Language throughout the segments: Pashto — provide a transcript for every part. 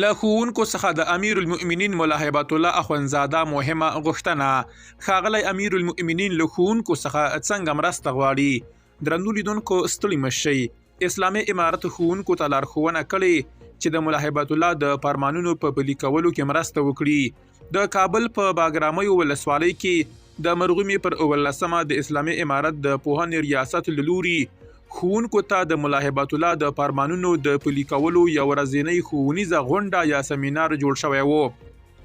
له ښوونکو څخه د امیرالمؤمنین ملا هبت الله اخوندزاده مهمه غوښتنه. ښاغلی امیرالمؤمنین له ښوونکو څخه څنګه مرسته غواړي؟ درنو لیدونکو ستړي مه شئ. اسلامي امارت ښوونکو ته لارښوونه کړې چې د ملا هبت الله د فرمانونو په پلي کولو کې مرسته وکړي. د کابل په باګرامیو ولسوالۍ کې د مرغومې پر 17مه د اسلامي امارت د پوهنې ریاست له لوري ښوونکو ته د ملا هبت الله د فرمانونو د پلي کولو یو ورځنۍ ښوونیزه غونډه یا سمینار جوړ شوی و.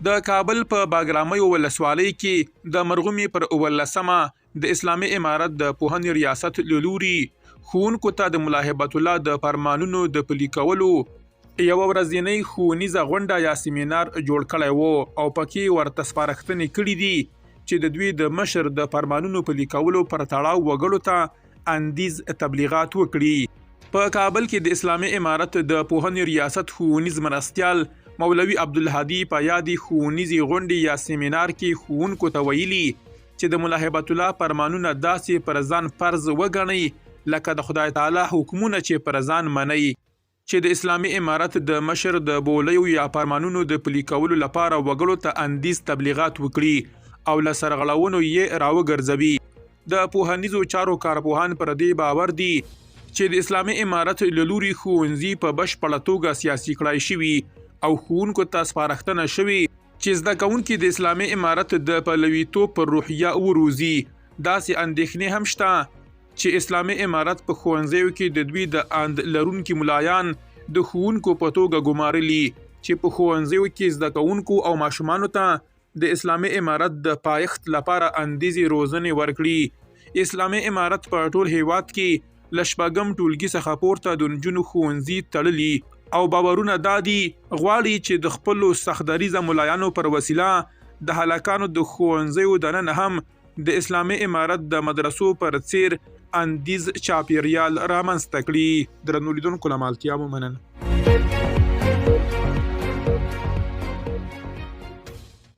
د کابل په باګرامیو ولسوالۍ کې د مرغومې پر 17مه د اسلامي امارت د پوهنې ریاست له لوري ښوونکو ته د ملا هبت الله د فرمانونو د پلي کولو یوه ورځنۍ ښوونیزه غونډه یا سیمینار جوړ کړی و او پکې ورته سپارښتنې کړې دي چې د دوی د مشر د فرمانونو پلي کولو پر تړاو وګړو ته اندیز تبلیغات وکړي. په کابل کې د اسلامي امارت د پوهنې ریاست ښوونیز مرستیال مولوي عبدالهادي په یادې ښوونیزې غونډې یا سیمینار کې ښوونکو ته ویلي چې د ملا هبت الله فرمانونه داسې پر ځان فرض وګڼئ لکه د خدای تعالی حکمونه چې پر ځان منئ. چې د اسلامي امارت د مشر د بولیو یا فرمانونو د پلي کولو لپاره وګړو ته اندیز تبلیغات وکړي او له سرغړونو یې راوګرځوي. د پوهنیزو چارو کارپوهان پر دې باور دي چې د اسلامي امارت له لوري ښوونځي په بشپړه توګه سیاسي کړای شوي او ښوونکو ته سپارښتنه شوې چې زده کوونکي د اسلامي امارت د پلویتوب پر روحیه وروزي. داسې اندېښنې هم شته چې اسلامي امارت په ښوونځیو کې د دوی د اند لرونکي ملایان د ښوونکو په توګه ګمارلي چې په ښوونځیو کې زده کوونکو او ماشومانو ته د اسلامي امارت د پایښت لپاره اندیزې روزنې ورکړي. اسلامي امارت په ټول هیواد کې له شپږم ټولګي څخه پورته د نجونو ښوونځي تړلي او باورونه دا دي غواړي چې د خپلو سخت دریځه ملایانو پر وسیله د هلکانو د ښوونځیو دننه هم د اسلامي امارت د مدرسو پر څیر اندیز چاپیریال رامنځته کړي. درنو لیدونکو له مالتیا مو مننه.